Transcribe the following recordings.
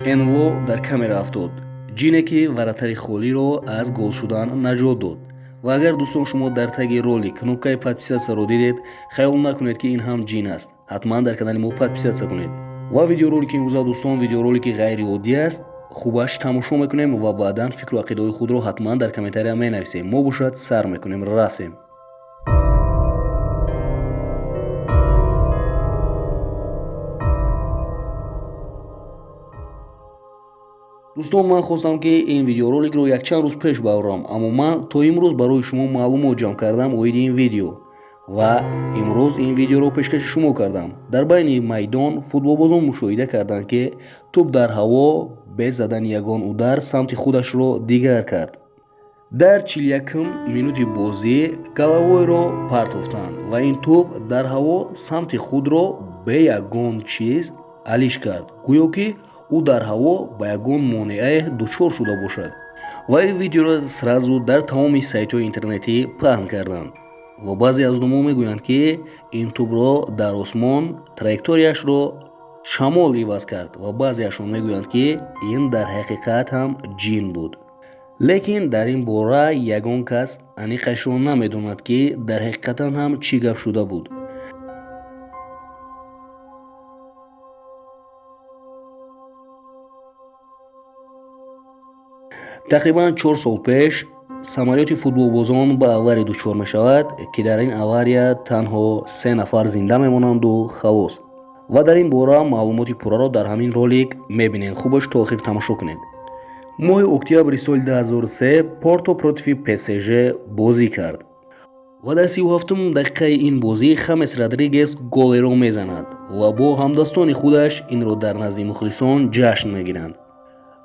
НЛО дар камера афтод, ҷине ки вратарь и холиро аз гол шудан наҷот дод. Ва агар, дӯстон, шумо дар таги ролик кнопкаи подписаться-ро дидед, хаёл накунед, ки ин ҳам ҷин аст. Ҳатман дар канали мо подписаться кунед. Ва видеоролики имрӯза, дӯстон, видеоролики ғайриоддӣ аст. Хубаш тамошо мекунем ва баъдан фикру ақидаҳои худро ҳатман дар комментария менависем. Мо бошад, сар мекунем, рафтем. Дӯстон, ман хостам, ки ин видеороликро якчанд рӯз пеш барорам, аммо ман то имрӯз барои шумо маълумот ҷамъ кардам оиди ин видео ва имрӯз ин видеоро пешкаши шумо кардам. Дар байни майдон футболбозон мушоҳида карданд, ки тӯб дар ҳаво бе задани ягон удар самти худашро дигар кард. Дар 41-м минути бозӣ головой-ро партофтанд ва ин тӯб дар ҳаво самти худро бе ягон чиз алиш кард, гӯё ки ӯ дар ҳаво ба ягон монеае дучор шуда бошад. Ва ин видеоро сразу дар тамоми сайтҳои интернетӣ паҳн карданд ва баъзе аз одамон мегӯянд, ки ин тӯбро дар осмон траекторияшро шамол иваз кард, ва баъзеашон мегӯянд, ки ин дар ҳақиқат ҳам ҷин буд. Лекин дар ин бора ягон кас аниқашро намедонад, ки дар ҳақиқатан ҳам чӣ гап шуда буд. Тақрибан 4 сол пеш самолёти футболбозон ба авария дучор мешавад, ки дар ин авария танҳо се нафар зинда мемонанду халос. Ва дар ин бора маълумоти пурраро дар ҳамин ролик мебинед. Хубаш то охир тамошо кунед. Моҳи октябри соли 2003 Порто против ПСЖ бозӣ кард ва дар 37-ум дақиқаи ин бозӣ Хамес Родригес голеро мезанад ва бо ҳамдастони худаш инро дар назди мухлисон ҷашн мегиранд.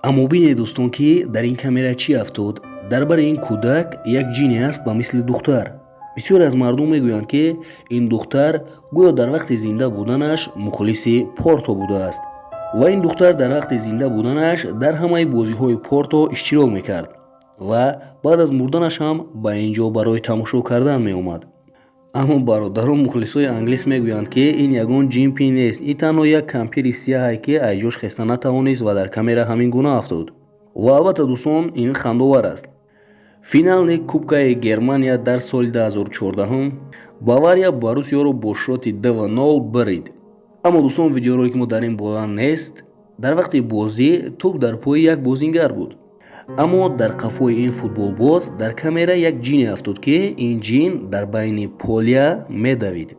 Аммо бинед, дӯстон, ки дар ин камера чӣ афтод. Дар бари ин кӯдак як ҷине аст ба мисли духтар. Бисёре аз мардум мегӯянд, ки ин духтар гӯё дар вақти зинда буданаш мухлиси Порто будааст ва ин духтар дар вақти зинда буданаш дар ҳамаи бозиҳои Порто иштирок мекард ва баъд аз мурданаш ҳам ба ин ҷо барои тамошо кардан меомад. Аммо бародарон, мухлисои англис мегӯянд, ки ин ягон ҷинпи нест, ин танҳо як кампири сияҳе, ки аз ҷош хеста натавонист ва дар камера ҳамин гуна афтод. Ва албатта, дӯстон, ин хандовар аст. Финални Кубкаи Германия дар соли 2014 Бавария Боруссияро бо счёти 2-0 бирид. Аммо, дӯстон, видеоролики мо дар ин бора нест. Дар вақти бозӣ тӯб дар пои як бозингар буд, аммо дар қафои ин футболбоз дар камера як ҷине афтод, ки ин ҷин дар байни поля медавид.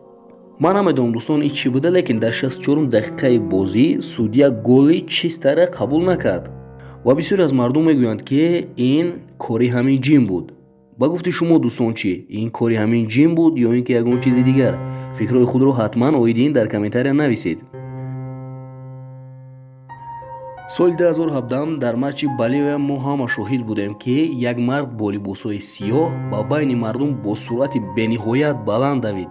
Ман намедонам, дӯстон, ин чӣ буда, лекин дар 64 дақиқаи бозӣ судья голи чистара қабул накард ва бисёре аз мардум мегӯянд, ки ин кори ҳамин ҷин буд. Ба гуфти шумо, дӯстон, чӣ? Ин кори ҳамин ҷин буд ё ин ки ягон чизи дигар? Фикрҳои худро ҳатман оиди ин дар комментария нависед. Соли 2017 дар матчи Боливия мо ҳама шоҳид будем, ки як мард бо либосҳои сиёҳ ба байни мардум бо суръати бениҳоят баланд давид.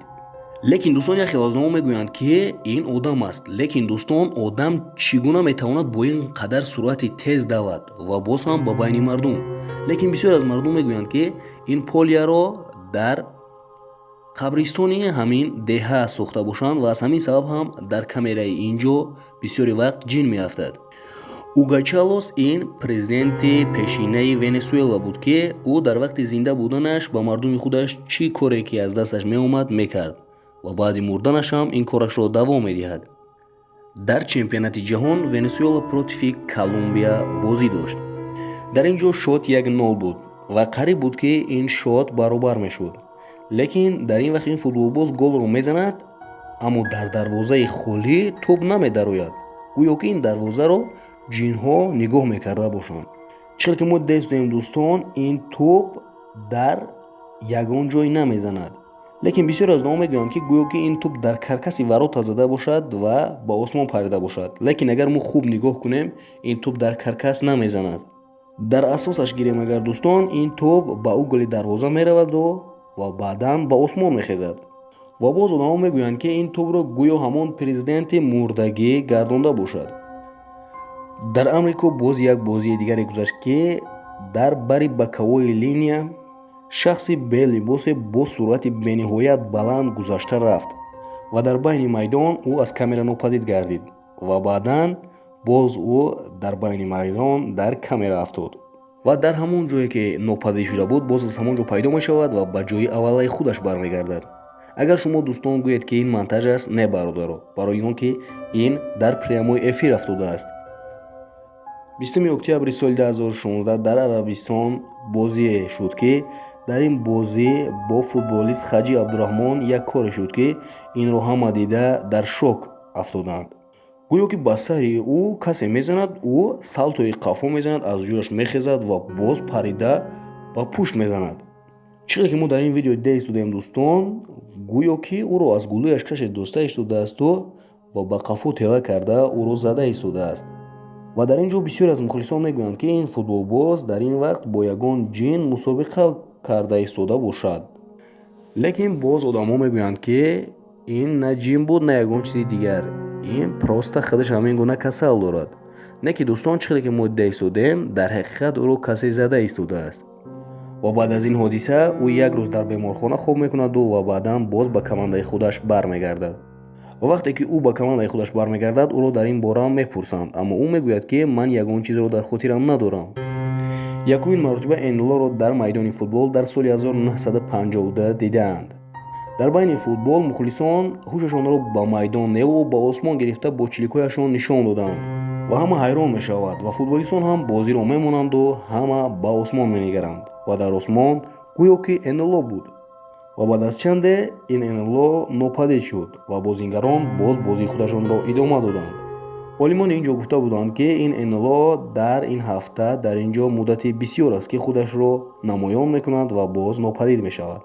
Лекин, дӯстон, як хел аз одамон мегӯянд, ки ин одам аст. Лекин, дӯстон, одам чӣ гуна метавонад бо ин қадар суръати тез давад ва боз ҳам ба байни мардум? Лекин бисёре аз мардум мегӯянд, ки ин поля-ро дар қабристони ҳамин деҳа сохта бошанд ва аз ҳамин сабаб ҳам дар камераи ин ҷо бисёри вақт ҷин меафтад. Уго Чавес ин президенти пешинаи Венесуэла буд, ки ӯ дар вақти зинда буданаш ба мардуми худаш чӣ коре ки аз дасташ меомад, мекард ва баъди мурданаш ҳам ин корашро давом медиҳад. Дар чемпионати ҷаҳон Венесуэла против Колумбия бозӣ дошт. Дар ин ҷо счёт 1-0 буд ва қариб буд, ки ин счёт баробар мешуд, лекин дар ин вақт ин футболбоз голро мезанад, аммо дар дарвозаи холӣ тӯб намедарояд, гӯё ки ин дарвозаро ҷинҳо нигоҳ мекарда бошанд. Чӣ ки мо дестем, дӯстон, ин тӯб дар ягон ҷой намезанад. Лекин бисёре аз одамон мегӯянд, ки гӯё ки ин тӯб дар каркаси ворота зада бошад ва ба осмон парида бошад. Лекин агар мо хуб нигоҳ кунем, ин тӯб дар каркас намезанад. Дар асосаш гирем агар, дӯстон, ин тӯб ба угол и дарвоза мераваду ва баъдан ба осмон мехезад. Ва боз одамон мегӯянд, ки ин тӯбро гӯё ҳамон президенти мурдагӣ гардонда бошад. Дар Амрико боз як бозии дигаре гузашт, ки дар бари боковой линия шахси белибосе бо суръати бениҳоят баланд гузашта рафт ва дар байни майдон ӯ аз камера нопадид гардид ва баъдан Боз ӯ дар байни майдон дар камера афтод ва дар ҳамон ҷое, ки нопадид шуда буд, боз аз ҳамон ҷо пайдо мешавад ва ба ҷои аввалаи худаш бармегардад. Агар шумо, дӯстон, гӯед, ки ин монтаж аст, не, бародаро, барои он ки ин дар прямой эфир афтодааст. 20 октябри соли 2016 дар Арабистон бозие шуд, ки дар ин бозӣ бо футболист Хаҷи Абдураҳмон як коре шуд, ки инро ҳама дида дар шок афтоданд. Гӯё ки ба сари ӯ касе мезанад, ӯ салтои қафо мезанад, аз ҷояш мехезад ва боз парида ба пушт мезанад. Чӣ ки мо дар ин видео дида истодаем, дӯстон, гӯё ки ӯро аз гулӯяш каше доста истодаасту ва ба қафо тела карда ӯро зада истодааст. Ва дар ин ҷо бисёре аз мухлисон мегӯянд, ки ин футболбоз дар ин вақт бо ягон ҷин мусобиқа карда истода бошад. Лекин боз одамҳо мегӯянд, ки ин на ҷин буд, на ягон чизи дигар, ин просто худаш ҳамин гуна касал дорад. Не ки, дӯстон, чӣ хеле ки мо дида истодем, дар ҳақиқат ӯро касе зада истодааст. Ва баъд аз ин ҳодиса ӯ як рӯз дар беморхона хоб мекунаду ва баъдан боз ба командаи худаш бармегардад. Ва вақте ки ӯ ба командаи худаш бармегардад, ӯро дар ин бора мепурсанд, аммо ӯ мегӯяд, ки ман ягон чизро дар хотирам надорам. Якумин маротиба НЛО-ро дар майдони футбол дар соли 1952 дидаанд. Дар байни футбол мухлисон ҳушашонро ба майдон неву ба осмон гирифта бо чиликҳояшон нишон доданд ва ҳама ҳайрон мешавад, ва футболистон ҳам бозиро мемонанду ҳама ба осмон менигаранд, ва дар осмон гӯё ки НЛО буд. Ва баъд аз чанде ин НЛО нопадид шуд ва бозигарон боз бозии худашонро идома доданд. Олимон ин ҷо гуфта буданд, ки ин НЛО дар ин ҳафта дар ин ҷо муддати бисёр аст, ки худашро намоён мекунад ва боз нопадид мешавад.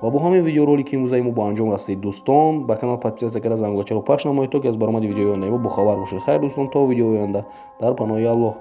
Ва бо ҳамин видеоролики имрӯзаи мо ба анҷом расид. Дӯстон, ба канал подписаться карда, зангулачаро пахш намоед, то ки аз баромади видеои ояндаи мо бохабар бошед. Хайр, дӯстон, то видеои оянда, дар паноҳи Аллоҳ.